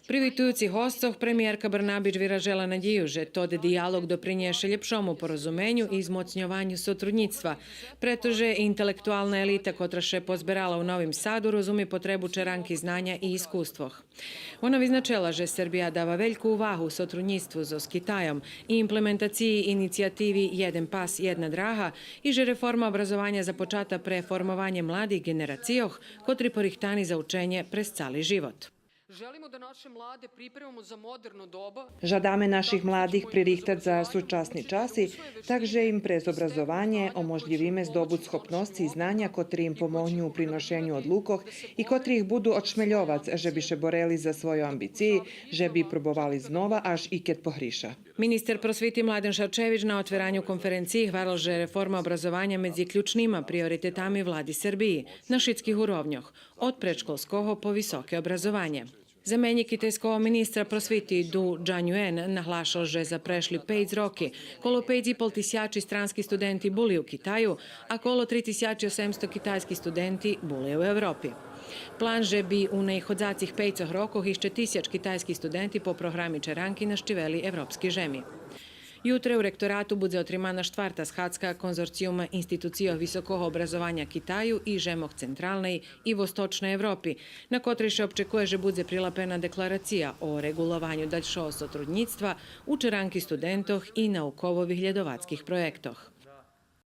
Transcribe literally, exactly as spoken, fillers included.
Привитуюци госцох, премиєрка Брнабич виражела надїю же тот диялоґ допринєше лєпшому порозуменю и змоцньованю сотруднїцтва, прето же интелектуална елита котра ше позберала у Новим Саду розуми потребу черанки знаня и искуствох. Вона визначела же Сербия дава вельку увагу сотруднїцтву зоз Китайом и имплементациї инициятиви Єден пас, єдна драга и же реформа образованя започата пре формованє младих ґенерацийох котри порихтани за ученє през цали живот. Želimo da naše mlade pripremamo za moderno doba. Жадаме наших младих пририхтац за сучасни часи, так же им през образованє оможлївиме здобуц схопносци и знаня котри им помогню у приношеню одлукох и котри их буду очмельовац же би ше борели за свойо амбициї, же би пробовали знова аж и кед погриша. Министер просвити Младен Шарчевич на отвераню конференциї гварел же реформа образованя медзи ключнима приоритетами влади Сербиї на шицких уровньох, од предшколского по високе образованє. Заменїк китайского министра просвити Ду Джаньюен наглашел же за прешли пейц роки коло пейц и пол тисячи странски студенти були у Китаю, а коло три тисячи осемсто китайски студенти були у Европи. План же би у наиходзацих пейцох рокох ище тисяч китайски студенти по програми черанки нащивели европски жеми. Ютре у ректорату будзе отримана штварта схадзка конзорциюма институцийох високого образованя Китаю и жемох Централней и Восточней Европи, на котрей ше обчекує же будзе прилапена декларация о реґулованю дальшого сотруднїцтва у черанки студентох и науково-виглєдовацких проєктох.